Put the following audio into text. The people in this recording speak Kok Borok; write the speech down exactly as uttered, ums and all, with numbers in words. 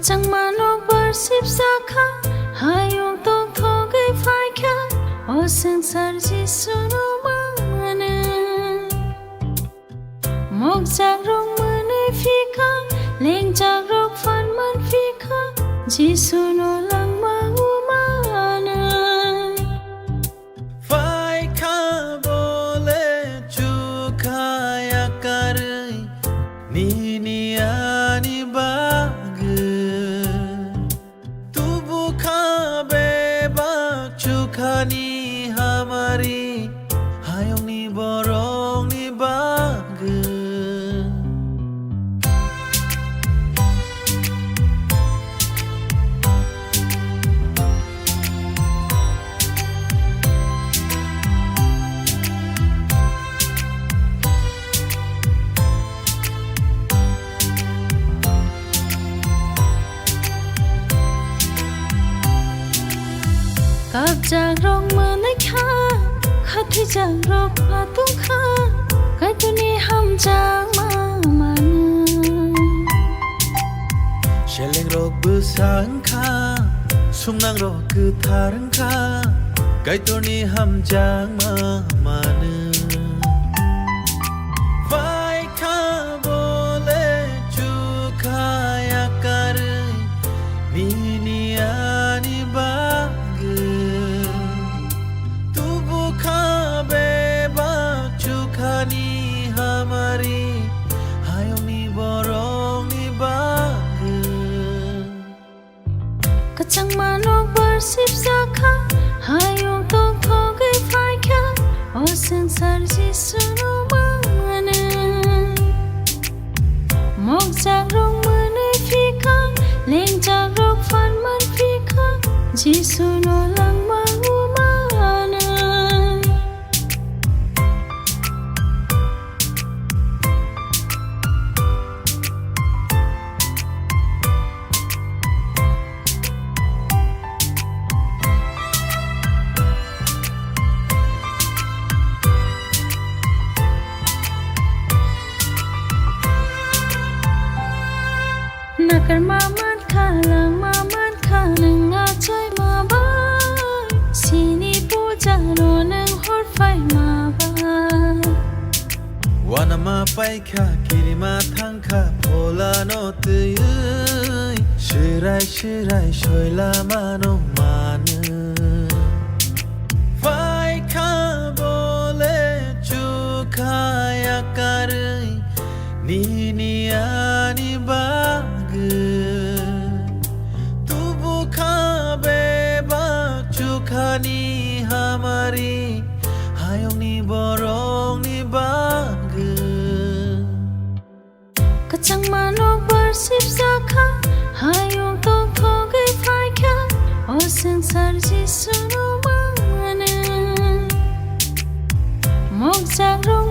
Changma nokbar sipsa kha, hayung tongthogwi phai kha, o swngchar Jisu no manwi. Mokjak rok mwnwi phi kha, lengjak rok phan man phi kha, Jisu no langma o manwi. Phai kha bole chukha yakarwi nini ani bagwi. Tubu kha bebak chukhani hamari hayungni borokni bagwi. Kapjak rok mwnwi kha, khathuijak rok phatung kha, Kaitorni hamjakma manwi. Seleng rok bwsa wng kha, sumnang rok kwthar wng kha, Kaitorni hamjakma manwi. Phai kha bole chukha yakarwi nini ani bagwi. Tubu kha bebak chukhani hamari hayungni borokni bagwi. Kwchangma nokbar sipsa kha, hayung tongthogwi phai kha, o swngchar Jisu no manwi. Mokjak rok mwnwi phi kha, lengjak rok phan man phi kha, Jisu no langma o manwi. Nakarma mankha, langma mankha, nwng achaima bai, sini puja no nwng hor phaima bai. Wanama paikha, kirima thangkha, pholano twiwi, swrai swrai soilamano manwi. Phaikha bole chukha yakarwi, nini ani bagwi. Tubu kha bebak chukhani hamari, hayungni borokni bagwi. Kwchangma nokbar sipsa kha, hayung tongthogwi phai kha, o swngchar Jisu no manwi. Mokjak rok